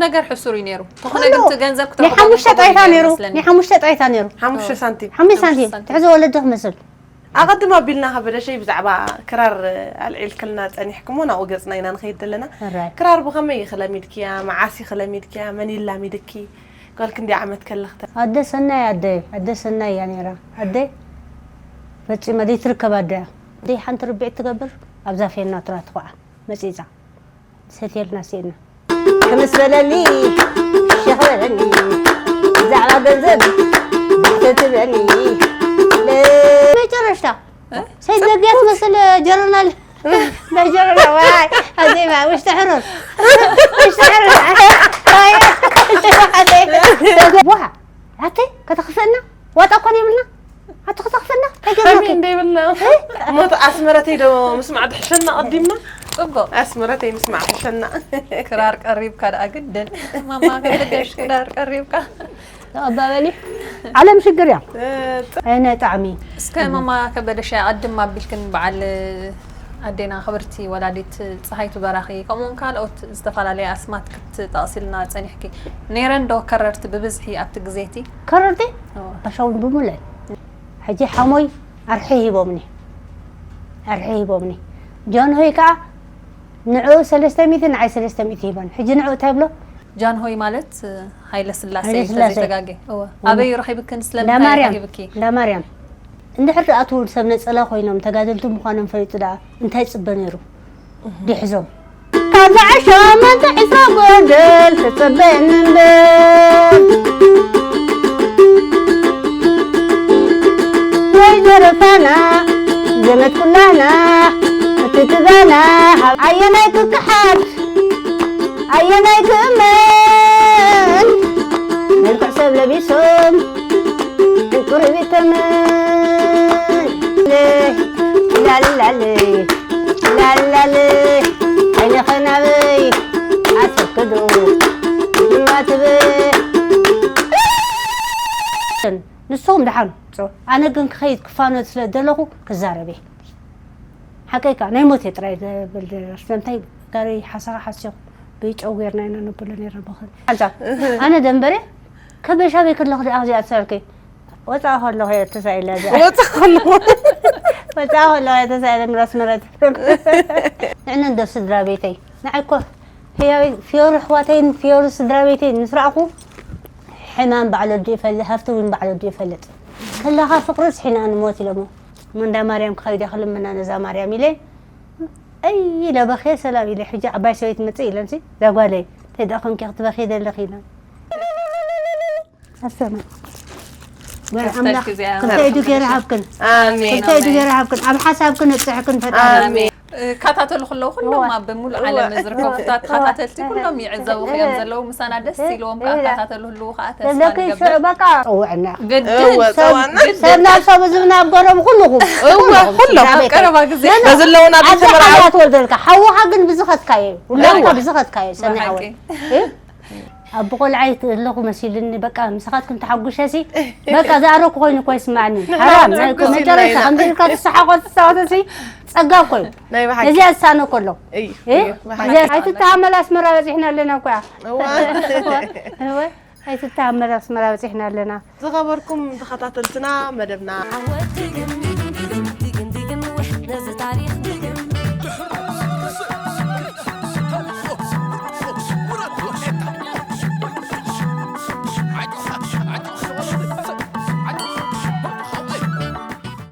ነገር ሕሱር እዩ ነይሩ። ተኾነ ግን እቲ ገንዘብ ክትረኽቦ ናይ ሓሙሽተ ጣይታ ነይሩ። ናይ ሓሙሽተ ጣይታ ነይሩ። ሓሙሽተ ሳንቲም። ሓሙሽተ ሳንቲም። ትሕዞ ወለዲ ክመስል። ኣቐድም ኣቢልና ከበደሸይ ብዛዕባ ክራር ኣልዒልክልና ጸኒሕክሞ ናብኡ ገጽና ኢና ንኸይድ ዘለና። ክራር ብኸመይ ኢኺ ለሚድክያ? መዓስ ኢኺ ለሚድክያ? መን ይላሚድኪ? ጓል ክንደይ ዓመት ከለኽተ? ኣደ ሰናይ ኣደ ኣደ ሰናይ እያ ነይራ። ኣደ ፈጺማ ዘይትርከብ ኣደ እያ። ኣደ ሓንቲ ርብዒት ትገብር ኣብዛ ፌና ትራ ትኹዓ መጺጻ ሰትየልና ስኢና። ክምስ በለኒ ሸኽ በለኒ ብዛዕባ ገንዘብ ባሕተ ትበኒ። መጨረሽታ ሰይድ ዘግያ ትመስል ጀረናል። ናይ ጀረና ዋይ ኣዜማ ውሽጢ ሕሩር ውሽጢ ሕሩር። ዋይ ቡሃ ኣተ ከተኽፍእና ዋጣ እኳ ዘይብልና ኣቲ ከተኽፍእና ከመይ ተገርመኪ። እንደይብልና። ሞት ኣስመረተይ ዶ ምስማዕ ትሕሸና ቀዲምና? ጽቡቕ። ኣስመረተይ ምስማዕ ትሕሸና። ክራር ቀሪብካ ደኣ ግድን። ማማ ከበደሽ ክራር ቀሪብካ። ተቐባበሊ። ዓለም ሽግር እያ። እነ ጣዕሚ። እስከ ማማ ከበደሽ ኣቐድም ኣቢልክን በዓል ኣዴና ክብርቲ ወላዲት ጸሃይቱ በራኺ፣ ከምኡውን ካልኦት ዝተፈላለያ ኣስማት ክትጠቕሲልና ጸኒሕኪ። ነይረን ዶ ከረርቲ ብብዝሒ ኣብቲ ግዜቲ? ከረርቲ? እወ። ኣሻውን ብሙለን። ሕጂ ሓሞይ ኣርሒ ሂቦምኒ። ኣርሒ ሂቦምኒ። ጆን ሆይ ከኣ ንዕኡ ሰለስተ ሚእቲ ንዓይ ሰለስተ ሚእቲ ሂቦን። ሕጂ ንዕኡ እንታይ ብሎ? ጃንሆይ ማለት ሃይለ ስላሴ ሃይለ ስላሴ። እንተዘይተጋጌ። እወ። እወ። ኣበይ ረኺብክን ስለምንታይ እንዳማርያም፣ ረኺብኪ? እንዳማርያም። እንድሕር ደኣ እቲ እውን ሰብ ነጸላ ኮይኖም ተጋደልቲ ምዃኖም ፈሊጡ ደኣ እንታይ ጽበ ነይሩ? ዲሕዞም። ካብዛ ዕሾ መን ጥዕሶ ጎደል ተጸበየኒ እምበር። ወይዘሮ ፋና፣ ዘመድ ኩላና፣ እቲ ትባና፣ ኣየናይ ክከሓድ፣ ኣየናይ ክእመን፣ መልክዕ ሰብ ለቢሶም፣ ዕንቁርቢት ተመን። ላላለ፣ ላላለ፣ ዓይንኸ ናበይ ኣትክዶ፣ ድማ ትብል። ንስኹም ደሓን፣ ጾ-፣ ኣነ ግን ክኸይድ ክፋኖ ስለ ዘለኹ ክዛረብ እየ። ሓቀይ ከኣ ናይ ሞት እየ ጥራይ ዘብል፣ ስለምንታይ ጋሪ ሓሳኻ ሓሲኹ ብጨው ጌርና ኢና ነብሎ ነይርና ብኸ-፣ ሓንሳብ። ኣነ ደንበረ ከበሻ በይ ከለኹ ደኣ እዚኣ ትሰርኪ። ወጻኢ ከለኹ እየ ተሳኢለ እዚኣ። ወጻኢ ከለኹ። ወጻኢ ከለኹ እየ ተሳኢለ ንራስ መረት። ንዕነ እንዶ ስድራ ቤተይ። ንዓይ እኮ ህያበይ ፊዮሪ ኣሕዋተይን ፊዮሪ ስድራ ቤተይን ምስ ረኣኹ ሕማም ባዕሉ ወዲ ይፈልጥ፣ ሃፍቲ እውን ባዕሉ ወዲ ይፈልጥ። ከለኻ ፍቕሪ ስሒና ንሞት ኢሎሞ። እሞ እንዳ ማርያም ክኸይድ እየ ክልምና ነዛ ማርያም ኢለ። ኣይ ኢለ በኽየ ሰላም ኢለ። ሕጂ ዓባይ ሰበይቲ መጽእ ኢለንሲ፣ እዛ ጓለይ፣ እንታይ ደኣ ኮንኪ ክትበኽዪ ዘለኺ ኢለን። ኣሰና። ወይ ኣምላኽ፣ ከፍተልኪ እዚኣ። ክልተ ኢዱ ገይሩ ሃብክን። ኣሜን። ክልተ ኢዱ ገይሩ ሃብክን። ኣብ ሓሳብክን ኣብጽሕክን ፈጣሪ። ኣሜን። እከታተሉ ከለዉ ኩሎም እወ። ኣብ ምሉእ እወ። ዓለም ዝርከቡ እወ። ተኸታተልቲ እወ። ኩሎም ይዕዘቡኺ እዮም እወ። ዘለዉ። ምሳና ደስ እወ። ኢልዎም ከኣ እወ። እከታተሉ ህልዉ ከኣ ተስፋ ዘለኪ ንገብር። ሽዑ በቃ ጽውዕና። ግድን። እወ፣ ግድን። ጽውዕና። ሰብ ናብ ሰብ ዝብና ኣብ ገሮም ኩልኹም። እወ፣ ኩልኹም። ኩሎም። ስድራ ኣብ ቤተይ። ቀረባ ግዜ። ኖ፣ ኖ። በዚ ኣለዉና ኣብዚ ቤተ መርዓዊ። ሓላት ወልደልካ። ሓውኻ ግን ብዝኸትካዮ። ውላድካ እወ። ብዝኸትካዮ። ሰኒ ሓቂ። ሓወይ። እ? ኣብ ቆልዓይ ኣለኹ መሲልኒ፣ በቃ ምሳኻትኩም ተሓጉሸሲ፣ በቃ ዝኣረኩ ኮይኑ እኮ ይስማዕኒ። ንሕና ሓራም፣ ናይ ክንጉስ ኢልና መጨረሻ ኢና። ከምዚ ኢልካ ትሰሓቖ ትሳወተሲ፣ ጸጋ እኮ እዩ። ናይ ብሓቂ። ነዚኣ ዝሰኣነ ከሎ። እዩ፣ እ? እዩ፣ ብሓቂ። ነዚኣ ኣይትተሃመል፣ ኣስመራ በጺሕና ኣለና እኮ እያ። እዋ። እወ፣ ኣይትተሃመል፣ ኣስመራ በጺሕና ኣለና። ዝኸበርኩም ተኸታተልትና መደብና። ዓወት ትግም፣